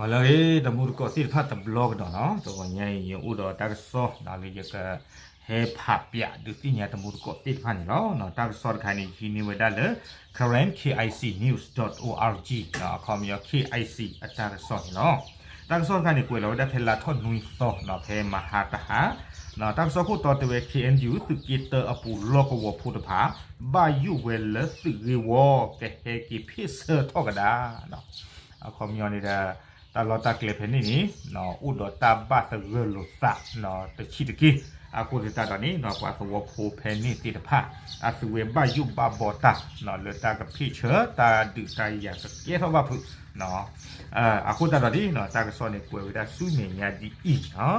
ဟါလၢအဂ့ၤ တမူတကိးသ့ၣ်တဖၣ်တဘျီကဒီးနီၤ, တဂီၤညါအံၤ ယအိၣ်ဒီးတၢ်ကစီၣ်လၢယကဟဲဖးပျးဒုးသ့ၣ်ညါတမူတကိးသ့ၣ်တဖၣ်န့ၣ်လီၤ. တၢ်ကစီၣ်တခါန့ၣ် ဟံးန့ၢ်ဝဲဒၣ်လၢ Karen K I C news dot O R G အခီပညီ K I C အတၢ်ကစီၣ်န့ၣ်လီၤ. တၢ်ကစီၣ်တခါန့ၣ် ကွဲးလီၤဝဲဒၣ်ဖဲလါထီၣ်နွံသီနီၤ ဖဲမဟါတဟါ, တၢ်ကစီၣ်ခိၣ်တီတဲဝဲ K N U သုးက့တၢအပူၤ လီၢ်ကဝီၤဖိတဖၣ် ဘၣ်ယိၣ်ဝဲလၢသုးဂ့ၢ်ဝီ ကဟဲက့ၤဖ့ၣ်ဆၢထီၣ်ကဒါ အခီပညီန့ၣ်ဒီး တၢ်လီၢ်တၢ်ကျဲဖဲန့ၣ်န့ၣ် အိၣ်ဒီးတၢ်ဘၣ်သဂၢၢ်လိာ်သးတဆံးတက့ၢ်. အဃိသတးဒီးန့ၣ် ပှၤသဝီဖိဖဲန့ၣ်သ့ၣ်တဖၣ် အသုဝဲဘၣ်ယိၣ်ဘၣ်ဘီတၢ် လၢတၢ်ကဖ့ၣ်ဆၢ တၢ်ဒုးတၢ်ယၤကကဲထီၣ်ဘၣ်ဖုး အဃိသတးဒီးန့ၣ် တၢ်ကစီၣ်န့ၣ်ကွဲးဝဲဒၣ်ဆူမဲာ်ညါဒ်အံၤ,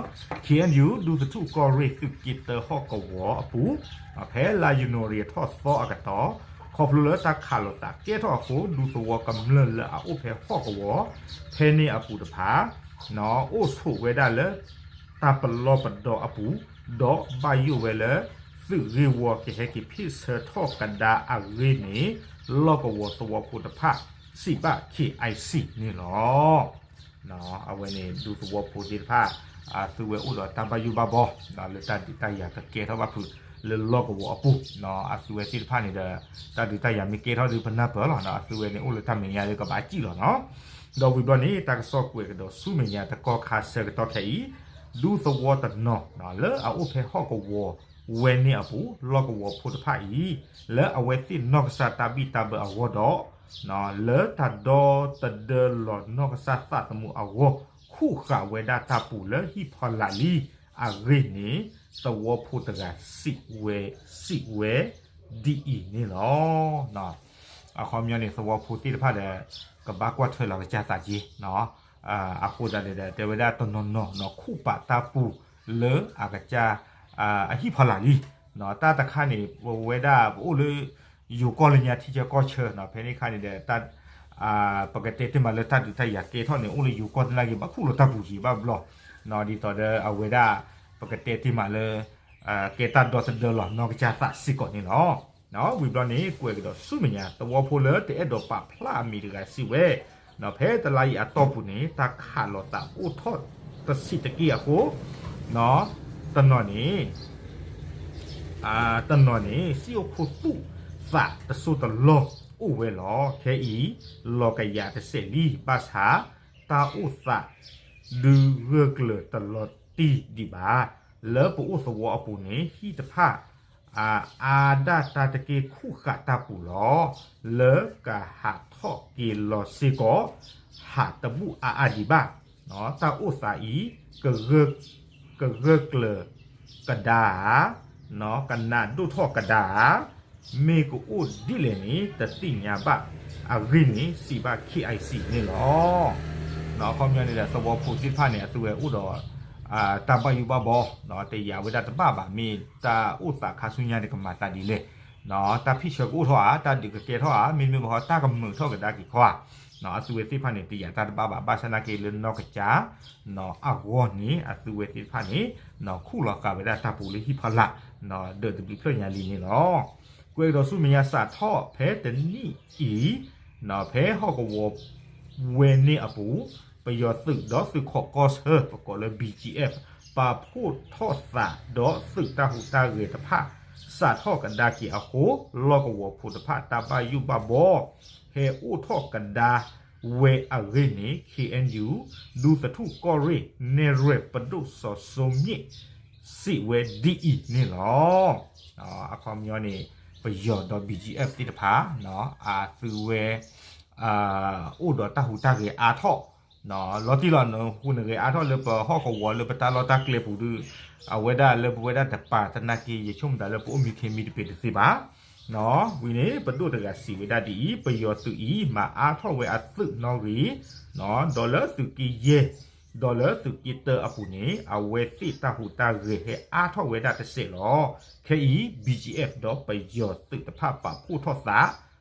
K N U ဒူသထူၣ်ကီၢ်ရ့ၣ်သုးက့တၢဟီၣ်ကဝီၤအပူၤ ဖဲလါယနူၤအါရံၤထီၣ်သီအကတီၢ် ခီဖျိလၢတၢ်ခးလိာ်သးကဲထီၣ်အဃိ ဒူသဝီကမျၢၢ်လၢအအိၣ်ဖဲဟီၣ်ကဝီၤ ဖဲန့ၣ်အပူၤတဖၣ် အိၣ်ဆိးဝဲဒၣ်လၢ တၢ်ပလီၢ်ပဒီအပူၤ ဒီးဘၣ်ယိၣ်ဝဲလၢ သုးဂ့ၢ်ဝီကဟဲက့ၤဖ့ၣ်ဆၢထီၣ်ကဒါအဂ့ၢ်န့ၣ် လီၢ်ကဝီၤသဝီဖိတဖၣ် စံးဘၣ် K I C န့ၣ်လီၤ. အဝဲန့ၣ် ဒူသဝီဖိသ့ၣ်တဖၣ် အသုဝဲအိၣ်ဒီးတၢ်ဘၣ်ယိၣ်ဘၣ်ဘီ လၢတၢ်ဒုးတၢ်ယၤကကဲထီၣ်ဘၣ်ဖုး လၢလီၢ်ကဝီၤအပူၤ အသုဝဲသ့ၣ်တဖၣ်န့ၣ်ဒီး တၢ်ဒုးတၢ်ယၤမ့ၢ်ကဲထီၣ်ဒီးပနၢ်ပၢၢ်လီၤ အသုဝဲန့ၣ်အိၣ်လၢတၢ်မဲာ်ညါဒီးကဘၣ်စံၣ်လီၤနီၤ. ဒီးဝံၤဘျီန့ၣ် တၢ်ကစီၣ်ကွဲးကဒီးဆူမဲာ်ညါတကီၢ်ခါဆၢကတီၢ်ခဲအံၤ ဒူသဝီတနီၤ လၢအအိၣ်ဖဲဟီၣ်ကဝီၤဝဲန့ၣ်အပူၤ လီၢ်ကဝီၤဖိတဖၣ်အံၤ လၢအဝဲသ့ၣ်နီၢ်ကစၢ်တၢ်ဘံၣ်တၢ်ဘၢအဂီၢ်ဒီး လၢတၢ်ဒီသဒၢလီၤနီၢ်ကစၢ်သးသမူအဂီၢ် ခူၣ်ဃာ်ဝဲဒၣ်တၢ်ပူၤလၢဟံၣ်ဖီလာ်လံအဂ့ၢ်န့ၣ် သဝီဖိတဂၤစံးဝဲ စံးဝဲဒ်အံၤန့ၣ်လီၤ. အခီပညီန့ၣ် သဝီဖိသ့ၣ်တဖၣ်ဒီး ကဘၣ်ကွၢ်ထွဲလီၤကစၢ်သးက့ၤ အဃိသတးန့ၣ်ဒီး တဲဝဲဒၣ်တနီၤနီၤနီၤ ခူၣ်ပာ်တၢ်ပူၤလၢအကစၢ် အဟံၣ်ဖီလာ်လံ. တၢ်တခါန့ၣ် ပဝဲဒၣ်ပအိၣ်လၢ ယိၤကီၢ်လၢညါထံဆၢကီၢ်ဆၢနီၤ ဖဲန့ၣ်အခါန့ၣ်ဒီး ပကတဲတ့ၢ်မးလၢတၢ်ဒုးတၢ်ယၤကဲထီၣ်န့ၣ် အိၣ်လၢယိၤကီၢ်သနာ်က့ ဘၣ်ခူၣ်လီၤတၢ်ပူၤယံၤဘၣ်ဘျီ ဒ်သိးဒီးအဝဲဒၣ် ပကတဲတ့ၢ်မးလၢ ကဲတၢ်ဒီသဒၢလီၤနီၢ်ကစၢ်သးစ့ၢ်ကီးန့ၣ်လီၤ. ဝံၤဘျီန့ၣ် ကွဲးကဒီးဆူမဲာ်ညါ သဝီဖိလၢတအဲၣ်ဒိးပာ်ဖျါအမံၤတဂၤစံးဝဲ ဖဲတလါအံၤအတီၢ်ပူၤန့ၣ် တၢ်ခးလိာ်သးအိၣ်ထီၣ်တဆံးတက့ၢ်အဃိ တနီၤန့ၣ် တနီၤန့ၣ် စံၣ်အိၣ်ခိၣ်သူၣ်သးတစိၢ်တလီၢ်အိၣ်ဝဲလီၤ. ခဲအံၤ လီၤကယၤတစဲးလံ ဘၣ်ဆၣ် တၢ်အိၣ်သး ဒုးဂၢၢ်ကျၢၤတလီၤတံၢ်ဒံးဘၣ်. လၢပအိၣ်သဝီအပူၤန့ၣ် ဟံၣ်တဖၣ် အါဒၣ်တၢ်တက့ၢ်ခူၣ်ဃာ်တၢ်ပူၤလီၤ. လၢကဟးထီၣ်က့ၤလီၤစ့ၢ်ကီး ဟးတဘူၣ်အါအါဒံးဘၣ်. တၢ်အိၣ်သးအံၤ ကဂၢၢ်ကျၢၤကဒါဧါ, ကနးဒိၣ်ထီၣ်ကဒါဧါ, မ့ၢ်ကအိၣ်ဒ်လဲၣ်န့ၣ် တသ့ၣ်ညါဘၣ်အဂ့ၢ်န့ၣ် စံးဘၣ် K I C န့ၣ်လီၤ. အခီပညီန့ၣ်ဒီး သဝီဖိသ့ၣ်တဖၣ်န့ၣ် အသုဝဲအိၣ်ဒီး တၢ်ဘၣ်ယိၣ်ဘၣ်ဘီ တယာ်ဝဲဒၣ်တဘၣ်ဘၣ် မ့ၢ်တၢ်အိၣ်သးခါဆူညါန့ၣ် ကမၤသးဒ်လဲၣ်, တၢ်ဖ့ၣ်ဆၢကအိၣ်ထီၣ်ဧါ, တၢ်ဒုးကကဲထီၣ်ဧါ, မ့မ့ၢ်ဘၣ်ဟီ တၢ်ကမုာ်ထီၣ်ကဒါက့ၤခီဧါ, အသုဝဲသ့ၣ်တဖၣ်န့ၣ် တယာ်တၢ်တဘၣ်ဘၣ် ဘၣ်ဆၣ်သနာ်က့လၢနီၢ်ကစၢ် အဂီၢ်န့ၣ် အသုဝဲသ့ၣ်တဖၣ်န့ၣ် ခူၣ်လီၤဃာ်ဝဲဒၣ်တၢ်ပူၤလၢဟံၣ်ဖီလာ် ဒီးတဘျုးဖျၢၣ်ညါလံန့ၣ်လီၤ. ကွဲးကဒီးဆူမဲာ်ညါ စးထီၣ်ဖဲတနံၣ်အံၤ ဖဲဟီၣ်ကဝီၤဝဲန့ၣ်အပူၤ ပယီၤသုးဒီးသုးခိးကီၢ်ဆၢ ပကိးလၢ B G F ပာ်ဖှိၣ်ထီၣ်သးဒီးသုးတၢ်ဟူးတၢ်ဂဲၤတဖၣ် စးထီၣ်ကဒါက့ၤအဃိ လီၢ်ကဝီၤဖိတဖၣ်တၢ်ဘၣ်ယိၣ်ဘၣ်ဘီ ဟဲအိၣ်ထီၣ်ကဒါဝဲအဂ့ၢ်န့ၣ် K N U ဒူသထူၣ်ကီၢ်ရ့ၣ် နဲၣ်ရွဲၣ်ပဒိၣ်စီၤစိမၠ့ၣ် စံးဝဲဒ်အံၤန့ၣ်လီၤ. အခီပညီန့ၣ် ပယီၤဒီး B G F သ့ၣ်တဖၣ် အသုဝဲ အိၣ်ဒီးတၢ်ဟူးတၢ်ဂဲၤအါထီၣ် လီၤတံၢ်လီၤ နဟူးနဂဲၤအါထီၣ်လၢပဟီၣ်ကဝီၤလၢပတၢ်လီၢ်တၢ်ကျဲပူၤဒီး အဝဲဒၣ်လၢပဝဲဒၣ်တပၤသနာ်က့ ယဆိကမိၣ်တၢ်လၢပအိၣ်မံခ့မံတပ့ၤတသ့ဘၣ်. ဝံၤန့ၣ် ပဒိၣ်တဂၤစံးဝဲဒၣ်ဒ်အံၤ ပယီၤသုးအံၤ မၤအါထီၣ်ဝဲအသုးနီၣ်ဂံၢ် ဒီးလၢသုးက့ယဲၢ် ဒီးလၢသုးက့တၢအပူၤန့ၣ် အဝဲသ့ၣ်တၢ်ဟူးတၢ်ဂဲၤဟဲအါထီၣ်ဝဲဒၣ်တစဲးလီၤ. ခဲအံၤ B G F ဒီးပယီၤသုးတဖၣ်ပာ်ဖှိၣ်ထီၣ်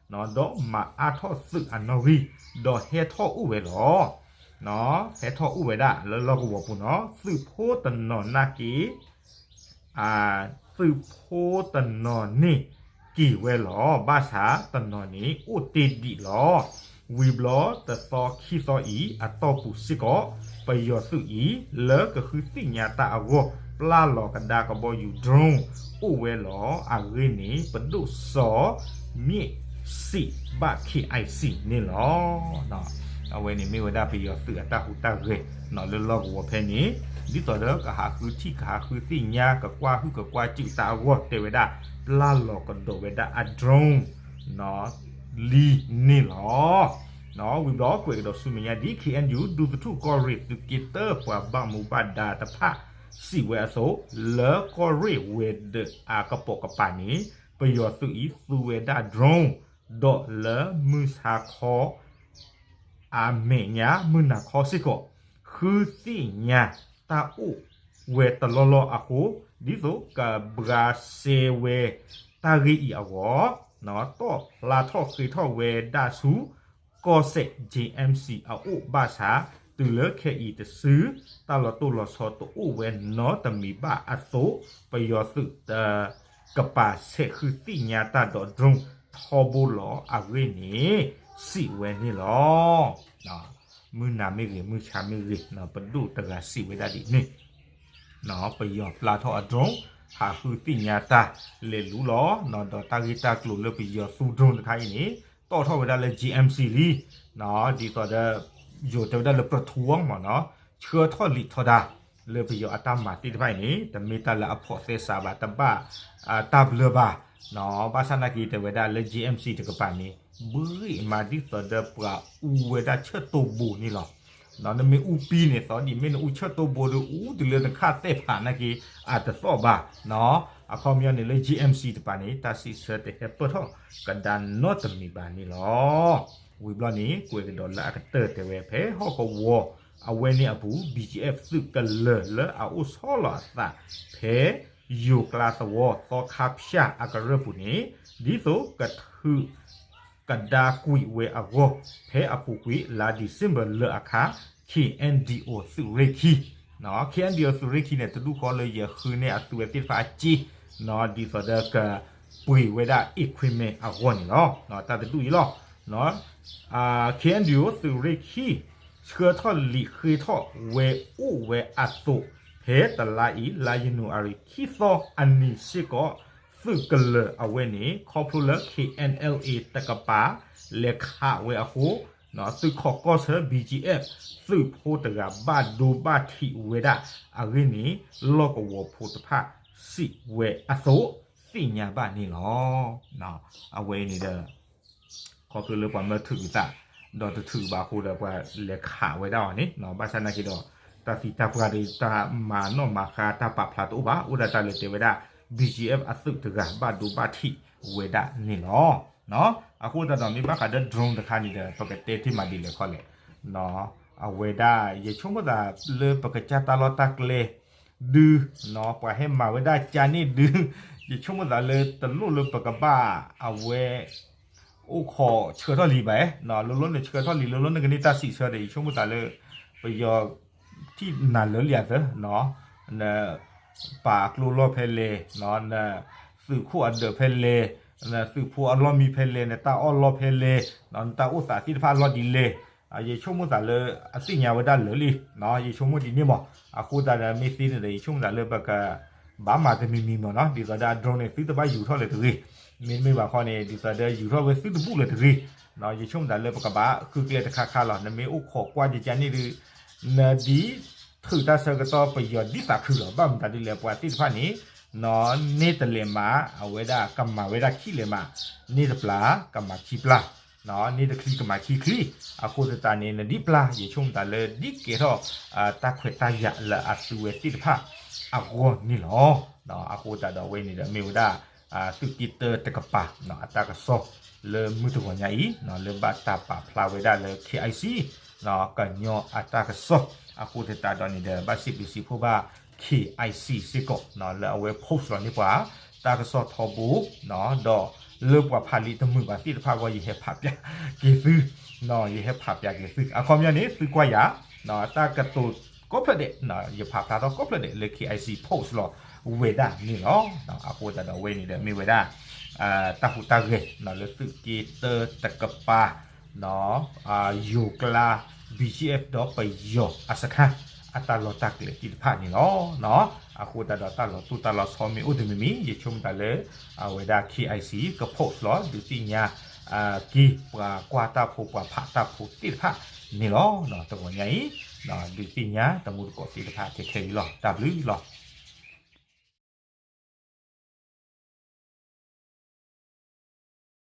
သး ဒီးမၤအါထီၣ်သုးအနီၣ်ဂံၢ် ဒီးဟဲထီၣ်အိၣ်ဝဲလီၤ. ဟဲထီၣ်အိၣ်ဝဲဒၣ်လၢလီၢ်ကဝီၤပူၤနီၤ သုးဖိတနီၤနာ်က့ သုးဖိတနီၤန့ၣ်က့ၤဝဲလီၤ. ဘၣ်ဆၣ်တနီၤန့ၣ်အိၣ်တ့ၢ်ဒံးလီၤ. ဝံၤဘျီတသီခံသီအံၤအတီၢ်ပူၤစ့ၢ်ကီး ပယီၤသုးအံၤ လၢကဃုသ့ၣ်ညါတၢ်အဂီၢ် ပျၢ်လီၤကဒါကဘီယူၤ drone အိၣ်ဝဲလီၤအဂ့ၢ်န့ၣ် ပဒိၣ်စီၤ မ့ၢ်စံးဘၣ် KIC န့ၣ်လီၤ. အဝဲန့ၣ်မ့ၢ်ဝဲဒၣ်ပယီၤသုးအတၢ်ဟူးတၢ်ဂဲၤလၢလီၢ်ကဝီၤဖဲန့ၣ် ဒ်သိးဒီးကဟးဃုထံၣ်ကဟးဃုသ့ၣ်ညါ ကကွၢ်ဟုၣ်ကကွၢ်စူၣ်တၢ်အဂီၢ် တဲဝဲဒၣ် ပျၢ်လီၤကဒီးဝဲဒၣ်အ drone လံန့ၣ်လီၤ. ဝံၤဘျီကွဲးကဒီးဆူမဲာ်ညါဒ် KNU ဒူသထူၣ်ကီၢ်ရ့ၣ်သုးက့တၢ ပှၤဘၣ်မူဘၣ်ဒါတဖၣ် စံးဝဲအသိး လၢကီၢ်ရ့ၣ်ဝဲၤဒၢးအကပိာ်ကပၤန့ၣ် ပယီၤသုးအံၤသူဝဲဒၣ် drone ဒီးလၢမုၢ်ဆါခီ အမဲာ်ညါမုၢ်နၤခီစ့ၢ်ကီး ဃုသ့ၣ်ညါတၢ်အိၣ်ဝဲတလီၢ်လီၢ်အဃိ ဒ်သိးကဘှါစဲဝဲတၢ်ဂ့ၢ်အံၤအဂီၢ် တီၣ်ဖျါထီၣ်ဃ့ထီၣ်ဝဲဒၣ်ဆူ ကီၢ်စဲၣ် JMC အအိၣ်ဘၣ်ဆၣ် တုၤလၢခဲအံၤတစု တၢ်လီၤတိၢ်လီၤဆီတအိၣ်ဝဲနီတမံၤဘၣ်အသိး ပယီၤသုးတကပၤဆဲးဃုသ့ၣ်ညါတၢ်ဒီး drone ထီဘိလီၤအဂ့ၢ်န့ၣ် စံးဝဲန့ၣ်လီၤ. မုၢ်နၤမ့ၢ်ဂ့ၤ မုၢ်ဆါမ့ၢ်ဂ့ၤ ပဒိၣ်တဂၤစံးဝဲဒၣ်ဒ်န့ၣ် ပယီၤပျၢ်ထီၣ်အ drone ဟးဃုသ့ၣ်ညါတၢ်လဲၤလူလီၤ ဒီးတၢ်ဂ့ၢ်တၢ်ကျိၤလၢပယီၤသူ drone တခါအံၤန့ၣ် တီၣ်ထီၣ်ဝဲဒၣ်လၢ JMC လံ ဒ်သိးဒီး ယိၤတဲဝဲဒၣ်လၢ ပထူအီမ့ၢ်နီၤ ဆှၢထီၣ်လံာ်ထီဒါ လၢပယီၤအတၢ်မၤသ့ၣ်တဖၣ်အံၤန့ၣ် တမ့ၢ်တၢ်လၢအဖိးသဲစးဘၣ် တဘၣ်တၢ်ဘျၢဘၣ် ဘၣ်ဆၣ်နာ်က့တဲဝဲဒၣ်လၢ JMC တကပၤန့ၣ် ဘှံးမးဒ်သိးဒီးပှၤအူဝဲဒၣ်ဆၢၣ်တိၢ်ဘိန့ၣ်လီၤ. နမ့ၢ်အူပံန့ၣ်သီဒ် မ့ၢ်နအူဆၢၣ်တိၢ်ဘိဒီး အူတုၤလၢနခၣ်သဲၣ်ဖးနာ်က့ အတသီၣ်ဘၣ် အခီပညီန့ၣ်လၢ JMC တကပၤန့ၣ် တၢ်စံးဆၢတဟဲပၢၢ်ထီၣ်ကဒါနီတမံၤဘၣ်န့ၣ်လီၤ. ဝံၤဘျီန့ၣ် ကွဲးကဒီးလၢအကတၢၢ်တဲဝဲဖဲဟီၣ်ကဝီၤ အဝဲန့ၣ်အပူၤ BGF သုးကလၢၤလၢအအိၣ်ဆီလီၤအသး ဖဲ ယိၤကျါသဝီသီခါဖၠၣ်အကရၢၢ်ပူၤန့ၣ် ဒ်သိးကထုး ကဒါကွံာ်ဝဲအဂီၢ် ဖဲအပူၤကွံာ်လါ December လၢအခါ KNDO သုးရ့ၣ်ခံ KNDO သုးရ့ၣ်ခံန့ၣ် တဒူၣ်ဃီလၢယဃုန့ၢ်အသုဝဲသ့ၣ်တဖၣ်အစ့ ဒ်သိးဒီးကပှ့ၤဝဲဒၣ် equipment အဂီၢ်န့ၣ်လီၤ. တၢ်တဒူၣ်အံၤလီၤ. KNDO သုးရ့ၣ်ခံ ဆှၢထီၣ်လံာ်ဃ့ထီၣ်ဝဲအိၣ်ဝဲအသိး ဖဲတလါအံၤ လါယနူၤအါရံၤ ခံသီအနံၤစ့ၢ်ကီး သုးကလၢၤအဝဲန့ၣ် ခီဖျိလၢ KNLA တကပၤ လဲၤခးဝဲအဃိ သုးခိးကီၢ်ဆၢ BGF သုးဖိတဂၤဘၣ်ဒိဘၣ်ထံးဝဲဒၣ်အဂ့ၢ်န့ၣ် လီၢ်ကဝီၤဖိတဖၣ်စံးဝဲအသိး သ့ၣ်ညါဘၣ်န့ၣ်လီၤ. အဝဲအံၤန့ၣ်ဒီး ခီဖျိလၢပှၤမၢထုးကသး ဒီးတထုးဘၣ်အဃိဒီး ပှၤလဲၤခးဝဲဒၣ်အီၤန့ၣ် ဘၣ်ဆၣ်နာ်က့ဒီး တၢ်သံတၢ်ပှၢ်ဒီး တၢ်မၤနီၣ်မၤဃါတၢ်ပာ်ဖျါတအိၣ်ဘၣ် အိၣ်ဒၣ်တၢ်လၢတဲဝဲဒၣ် BGF အသုးတဂၤဘၣ်ဒိဘၣ်ထံးဝဲဒၣ်န့ၣ်လီၤ. အဃိသတးဒီး မ့ၢ်ဘၣ်ဃးဒီး drone တခါန့ၣ်ဒီး ပကတဲတ့ၢ်မးဒ်လဲၣ်ခီလဲၣ် အဝဲဒၣ် ယဆိကမိၣ်သးလၢပကစၢ်တၢ်လီၢ်တၢ်ကျဲ ဒု ပှၤဟဲမၤဝဲဒၣ်ကန့ၣ်ဒု ယဆိကမိၣ်သးလၢတလိၣ်လၢပကဘၣ်အဝဲ အိၣ်ခိးဆှၢထီၣ်လံဘၣ်, လိၤလိၤန့ၣ်ဆှၢထီၣ်လံ လိၤလိၤန့ၣ်ကန့ၢ်တၢ်စံးဆၢဒီး ယဆိကမိၣ်သးလၢ ပယီၤထံၣ်နၤလၢလံအသၢ နပာ်အကျိလီၢ်ဖဲလဲၣ်, နသုးခိၣ်အဒၢးဖဲလဲၣ်, နသုးဖိအလီၢ်မံဖဲလဲၣ်, နတၢ်အီၣ်လီၢ်ဖဲလဲၣ်, နတၢ်အိၣ်သးသ့ၣ်တဖၣ်လီၢ်ဒ်လဲၣ်, ယဆိကမိၣ်သးလၢအသ့ၣ်ညါဝဲဒၣ်လၢာ်လံ, ယဆိကမိၣ်ဒ်န့ၣ်မး, အဃိသတးဒီးမ့ၢ်သ့န့ၣ်ဒီး ယဆိကမိၣ်သးလၢပက ဘၣ်မၤတမံၤမံၤမးနီၤ, ဒ်သိးဒီးအ drone န့ၣ် သုတဘၣ်ယူၤထီၣ်လၢၤတဂ့ၤ, မ့တမ့ၢ်ဘၣ်ခီန့ၣ် ဒ်သိးဒီးယူၤထီၣ်ဝဲသုတဘူၣ်လၢၤတဂ့ၤ, ယဆိကမိၣ်သးလၢပကဘၣ်ဃုကျဲတခါခါလီၤ, နမ့ၢ်အိၣ်ခိးကွၢ်ကကန့ၣ်ဒုး နဒ်ထုးတၢ်ဆၢကတီၢ်ပယီၤဒ်သးခုလီၤ, ဘၣ်မတၤဒ်လဲၣ် ပှၤသ့ၣ်တဖၣ်န့ၣ် န့ၢ်တလဲၤမး အဝဲဒၣ်ကမၤဝဲဒၣ်ခံလဲၤမး, န့ၢ်တပျၢ် ကမၤခံပျၢ် န့ၢ်တချံကမၤခံချံ, အဃိသတးန့ၣ် နဒ်ပျၢ် ယဆိကမိၣ်သးလၢဒ်ကဲထီၣ် တၢ်ခွဲးတၢ်ယာ်လၢအသုဝဲသ့ၣ်တဖၣ်အဂီၢ်န့ၣ်လီၤ. အဃိသတးဒီးအဝဲန့ၣ်ဒီးမ့ၢ်ဝဲဒၣ် သုးက့တၢတကပၤ အတၢ်ကစီၣ်လၢမုၢ်တဂီၤညါအံၤ လၢဘၣ်တၢ်ပာ်ဖျါဝဲဒၣ်လၢ KIC ကညီအတၢ်ကစီၣ်, အဃိသတးဒီးန့ၣ်ဒီး ဘၣ်စံးဘျုးစံးဖှိၣ်ဘၣ် KIC စ့ၢ်ကီး လၢအဝဲ post လီၤန့ၢ်ပှၤ တၢ်ကစီၣ်ထီဘိ, ဒီးလၢပှၤဖးလံာ်တမုာ်ဘၣ်သ့ၣ်တဖၣ်အဂီၢ် ယဟဲဖးပၠးက့ၤသု, ယဟဲဖးပၠးက့ၤသု, အခီပညီန့ၣ် သုကွၢ်ယၤ တၢ်ကတိၤကိးဖျၢၣ်ဒဲး, ယဖးဖျါထီၣ်ကိးဖျၢၣ်ဒဲးလၢ KIC post လီၤဝဲဒၣ်န့ၣ်လီၤ. အဃိသတးဒီးအဝဲန့ၣ်ဒီးမ့ၢ်ဝဲဒၣ် တၢ်ဟူးတၢ်ဂဲၤ လၢသုးက့တၢတကပၤ ယိၤကျါ B G F ဒီးပယီၤအစခါ အတၢ်လီၢ်တၢ်ကျဲသ့ၣ်တဖၣ်န့ၣ်လီၤ. အဃိသတးဒီးတၢ်လီၤတိၢ်တၢ်လီၤဆီမ့ၢ်အိၣ်တမံၤမံၤ ယဆိကမိၣ်သးလၢ အဝဲဒၣ် K I C က post လီၤ ဒုးသ့ၣ်ညါ က့ၤပှၤကွၢ်တၢ်ဖိပှၤဖးတၢ်ဖိသ့ၣ်တဖၣ်န့ၣ်လီၤ. တဂီၤညါအံၤ ဒုးသ့ၣ်ညါတမူတကိးသ့ၣ်တဖၣ်ထဲထဲအံၤလီၤ. တၢ်ဘျုးလီၤ.